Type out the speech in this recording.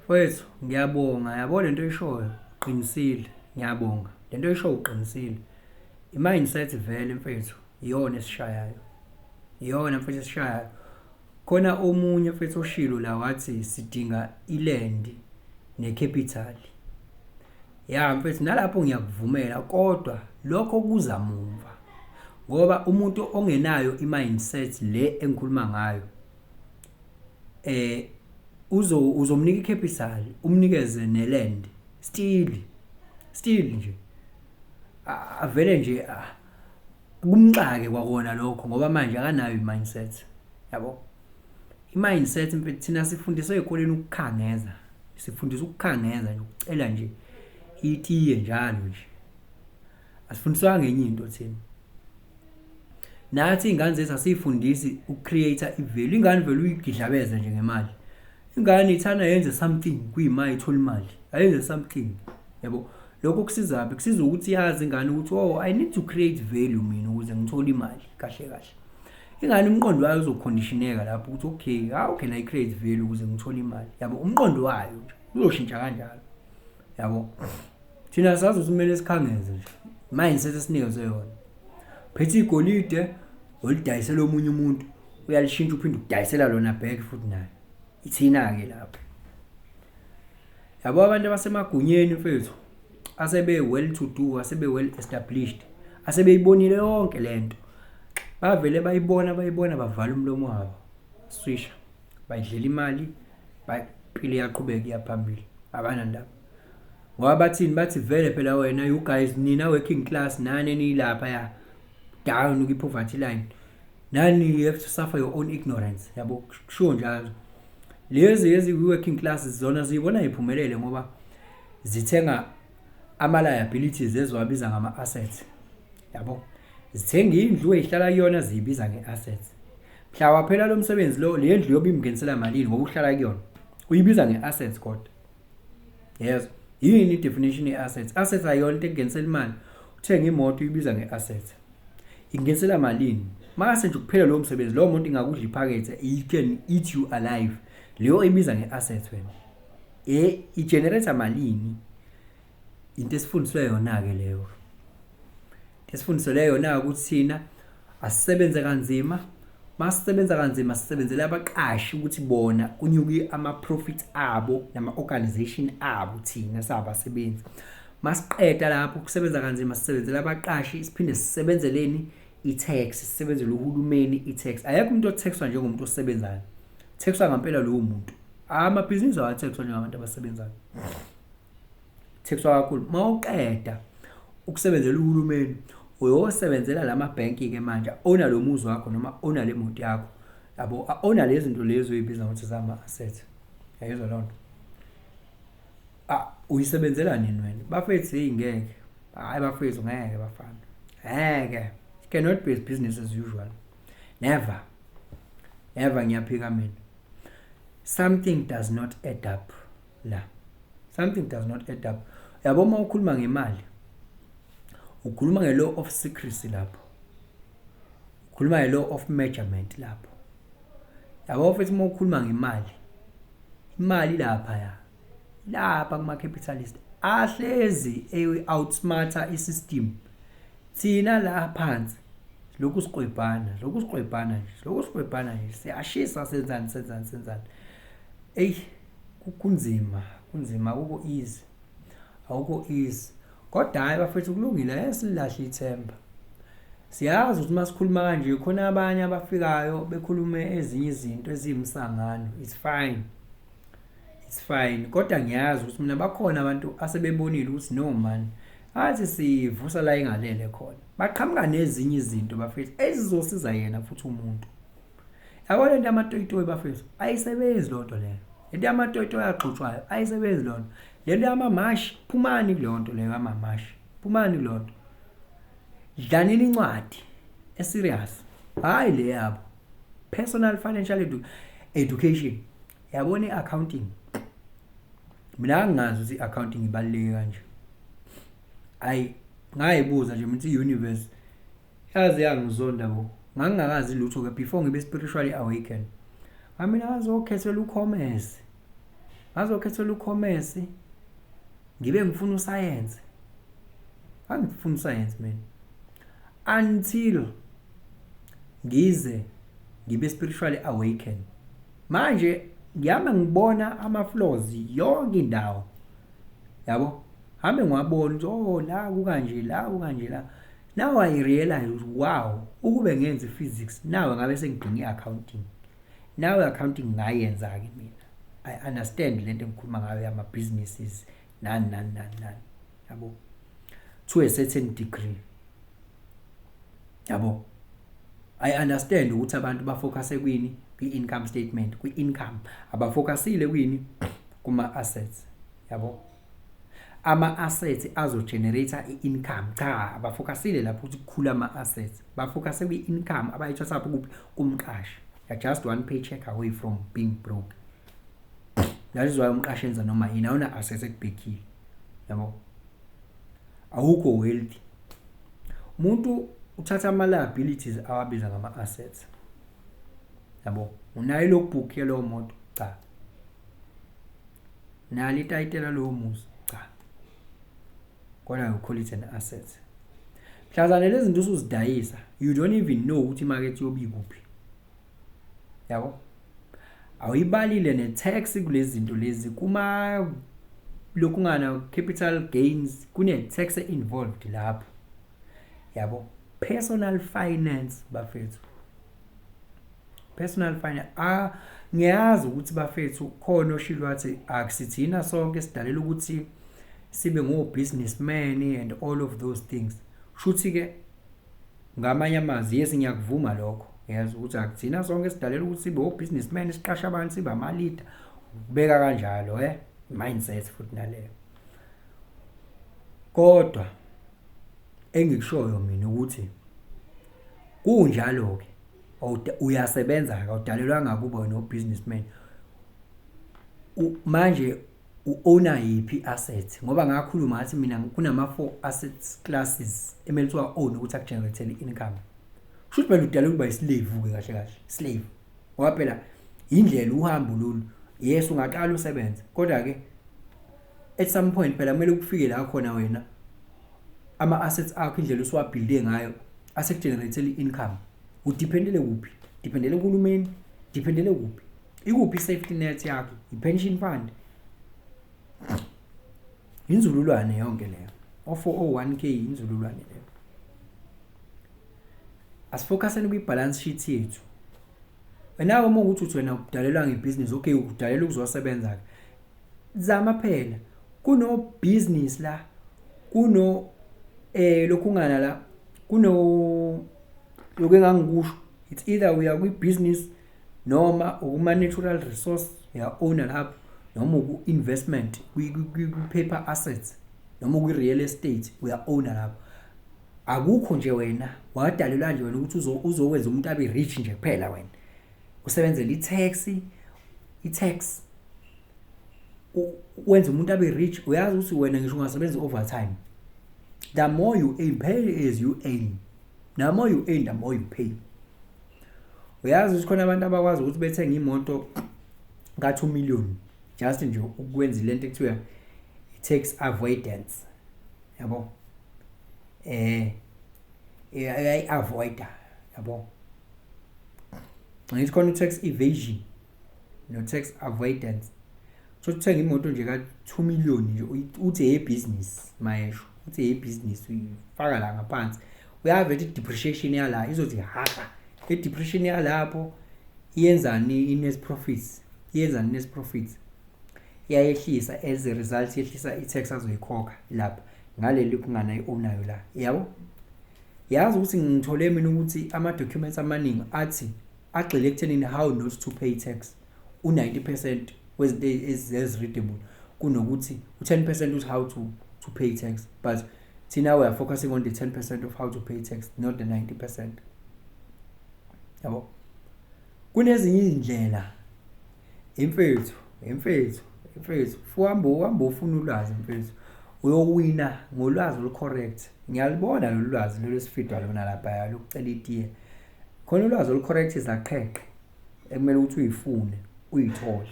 Mfowethu, ngiyabonga. Yabo, lento oyishoyo uqinisile, ngiyabonga. Lento oyishoyo uqinisile. I-mindset vele, mfethu, iyona esishayayo. Iyona, mfethu, esishayayo. Khona omunye, mfethu, oshilo la wathi sidinga i-land ne-capital. Ya mfethu, nalapho ngiyakuvumela, kodwa lokho kuza mumva. Ngoba umuntu ongenayo i-mindset le engikhuluma ngayo, uzomnika i-capital, umnikeze ne-land, still nje avele nje kumxake kwakona lokho, ngoba manje akanayo i-mindset, yabo. I-mindset, mfethu, thina sifundiswe ey'koleni ukukhangeza, sifundiswa ukukhangeza nje, ukucela nje itiye njalo nje. Asifundiswanga ngenye into thina. Nathi iy'ngane zethu asiy'fundisi uku-create i-value. Ingane vele uyigidlabeze nje ngemali. Ingane ithanda yenze something, kuyima ithola imali, ayenze something, yabo. Lokho kusizaphi? Kusiza ukuthi yazi ingane ukuthi, "Oh, I need to create value mina ukuze ngithole imali." Kahle kahle, ingane umqondo wayo uzoconditioneka lapho ukuthi, "Okay, how can I create value ukuze ngithole imali?" Yabo, umqondo wayo nje uzoshintsha kanjalo, yabo. Thina sazi ukuthi kumele sikhangeze nje, mindset esinikezwe yona. Phethe igolide, olidayisela omunye umuntu, uyalishintsha, uphinde ukudayisela lona back futhi naye. Ithina-ke lapho, yabo, abantu abasemagunyeni, mfethu, asebe well to do, asebe well established, asebeyibonile yonke lento, bavele bayibona, bayibona, bavala umlomo wabo, swisha, bayidlela imali, impilo iyaqhubeka, iyaphambili, abanandaba. Ngoba bathini? Bathi vele phela wena, you guys, nina working class, nani enilapha ya down kwi-poverty line, nani you have to suffer your own ignorance, yabo. Kushiwo njalo. Lezi ezi-working classes zona ziyibona ziphumelele ngoba zithenga ama-liabilities eziwabiza ngama-assets, yabo. Zithenga indlu ezihlala kuyona, ziyibiza nge-assets. Mhla waphela lo msebenzi lo, le ndlu yobe imngenisela malini? Ngoba uhlala kuyona, uyibiza nge-assets. Kodwa yezwa, yini i-definition ye-assets? Assets ayiyona into ekungenisela imali. Uthenga imoto, uyibiza nge-asset, ingenisela malini? Mase nje kuphela lowo msebenzi, lowo muntu ingakudla iphakethe, it can eat you alive. Leyo ibiza nge-asset wena, i-generate malini? Into esifundiswe yona-ke leyo, esifundiswe yona ukuthi thina asisebenze kanzima. Masisebenza kanzima, sisebenzela abaqashi ukuthi bona kunyuke ama-profit abo nama-organization abo, thina sabasebenzi. Masiqeda lapho kusebenza kanzima, sisebenzela abaqashi, siphinde sisebenzeleni i-tax, sisebenzele uhulumeni i-tax. Ayekho umuntu otaxwa njengomuntu osebenzayo. Taxwa ngempela lowo muntu. Amabhizinisi awathexwa njengabantu abasebenzayo, taxwa kakhulu. Mawuqeda ukusebenzela uhulumeni, uyosebenzela lamabhenki-ke manje owna lo muzi wakho noma owna le moto yakho, yabo, owna lezi zinto lezi oyibiza ngokuthi zama-asset. Yayizwa loo nto? Ah, uyisebenzela nini wena, bafethu? Hey, ngeke. Hayi bafethu, ngeke bafana, ngeke. It cannot be business as usual, never, never. Ngiyaphika mina. Something does not add up la, something does not add up, yabo. Uma ukhuluma ngemali, ukhuluma nge-law of secrecy lapho, ukhuluma nge-law of measurement lapho, yabo. Futhi uma ukhuluma ngemali, imali lapha ya lapha kuma-capitalist ahlezi e-outsmarta i-system. Thina la phansi lokhu siqwebhana, lokhu siqwebhana nje, lokhu siqwebhana nje, siyashisa, senzani, senzani, senzani. Eyi, kunzima, kunzima, akukho easy, awukho easy. Kodwa hhayi bafethu, kulungile, esilahle ithemba. Siyazi ukuthi uma sikhuluma kanje, khona abanye abafikayo bekhulume ezinye izinto eziyimsangano. It's fine, it's fine. Kodwa ngiyazi ukuthi mina bakhona abantu asebebonile ukuthi, no man, athi sivusa la ingalele khona. Baqhamuka nezinye izinto, bafethu, ezizosiza yena futhi umuntu, yabo. Lento yamatoyitoyi, bafethu, ayisebenzi loo nto leyo. Lento yamatoyitoyi agxotshwayo ayisebenzi loo nto. Lento yamamashi, phumani kuleyo nto leyo yamamashi, phumani kuleyo nto. Dlanini incwadi eserious, hayi le yabo personal financial education, yabona, i-accounting. Mina angingazi ukuthi i-accounting ibaluleke kanje. Hayi, ngayibuza nje mina, i-universe yaze yangizonda bo. Ngangingakazi lutho-ke before ngibe spiritually awakened. Ngamina ngazokhethela u-commerce. Ngazokhethela ucommerce, ngibe ngifuna uscience. Angifuni uscience mina until ngize ngibe spiritually awakened. Manje ngiyame ngibona ama-flaws yonke indawo, yabo, hambe ngiwabona ukuthi oh, la kukanje, la kukanje, la. Now I realize ukuthi wow, ukube ngenza i-physics nawe ngabe sengidinga i-accounting. Now i-accounting ngayenza-ke mina, I understand lento engikhuluma ngayo yama-businesses, nani nani nani nani, yabo, to a certain degree, yabo. I understand ukuthi abantu bafocuse kwini? Kwi-income statement, kwi-income, abafocusile kwini? Kuma-assets, yabo. Ama-assets azogenerate i-income, cha, abafocusile lapho ukuthi kukhula ama-assets, bafocuse kwi-income abayithatha kuphi? Kumqashi. You're just one paycheck away from being broke. That is why umqashi enza noma yini. Awuna assets ekubhekile, yabo, awukho wealthy. Umuntu uthatha ama-liabilities awabiza ngama-assets, yabo. Unayo i-logbook yalowo moto? Cha. Nalo itayitela lowo muzi? Cha. Kodwa you call it an asset. Mhlazane lezi zinto usuzidayisa, you don't even know ukuthi imarket yobe ikuphi, yabo. Awuyibalile ne-tax kulezi zinto lezi, kuma lokungana capital gains, kune-tax involved lapho, yabo. Personal finance, bafethu, personal finance. Ah, ngiyazi ukuthi bafethu khona oshilo wathi akusithina sonke sidalela ukuthi sibe ngo-businessman and all of those things. Shuthi ke ngamanye amazwi, yes, ngiyakuvuma lokho, yazi ukuthi akuthina sonke sidalela ukuthi sibe o-businessman, siqashe abantu, sibe ama-leader, ukubeka kanjalo, mindset futhi naleyo. Kodwa engikushoyo mina ukuthi kunjalo ke, uyasebenza ke, awudalelwanga kuba wena u-businessman. Manje u-owner yiphi asset? Ngoba ngakhuluma ngathi mina kunama four assets classes emele kuthiwa own ukuthi akugenerate i-income. Kusho ukuthi phela udalelwe ukuba islave ke, kahle kahle slave, ngoba phela indlela uhambo lolu. Yes, ungaqala usebenze, kodwa ke at some point phela kumele kufike la khona wena ama-assets akho, indlela usuwabuilde ngayo, asekugenerate i-income. Udependele kuphi? Dependele kuhulumeni? Dependele kuphi? Ikuphi i-safety net yakho? I-pension fund? Inzululwane yonke leyo, o-401k, inzululwane leyo. Asifocuseni kwi-balance sheet yethu. Wena uma ukuthi uthi wena udalelwa ngebhizinisi, okay, udalelwa ukuzosebenza ke, zama phela kuno business la, kuno lokhungana la, kuno lokho engangikusho. It's either uya kwi-business noma ukuma-natural resource, uya-owner lapho, noma uku-investment kwi-paper assets, noma kwi-real estate, uya-owner lapho. Akukho nje wena wadalelwa nje wena ukuthi uzokwenza umuntu abe rich nje kuphela, wena usebenzela i-tax, i-tax wenza umuntu abe rich. Uyazi ukuthi wena ngisho ungasebenza overtime, the more you earn, pay as you earn, the more you earn, the more you pay. Uyazi ukuthi khona abantu abakwazi ukuthi bethenge imoto ka-2 million just nje ukwenza lento ekuthiwa i-tax avoidance, yabo, uyayi-avoida, yabo. Ngithi khona u-tax evasion no-tax avoidance. So uthenga imoto nje ka-2 million nje, uthi eyebhizinisi, mayesho uthi eyebhizinisi, uyifaka la ngaphansi, uyave i-depreciation yala izothi haka, i-depreciation yalapho iyenzani? I-net profits iyenzani? I-net profits iyayehlisa. As a result yehlisa i-tax azoyikhokha lapha ngaleli kungana i-ownayo la, yabo. Yazi ukuthi ngithole mina ukuthi ama-documents amaningi athi agxile ekuthenini how not to pay tax, u-90% wezinto ezi-readable, kunokuthi u-10% uthi how to pay tax. But thina we are focusing on the 10% of how to pay tax, not the 90%, yabo. Kunezinye izindlela, imfethu, imfethu, imfethu, fuhamba uhamba ufuna ulwazi, mfethu, uyowina ngolwazi olu-correct. Ngiyalibona lolu lwazi lolu esifidwa lona lapha lokucela itiye. Khona ulwazi olu-correct, izaqheqhe ekumele ukuthi uyifune, uyithole.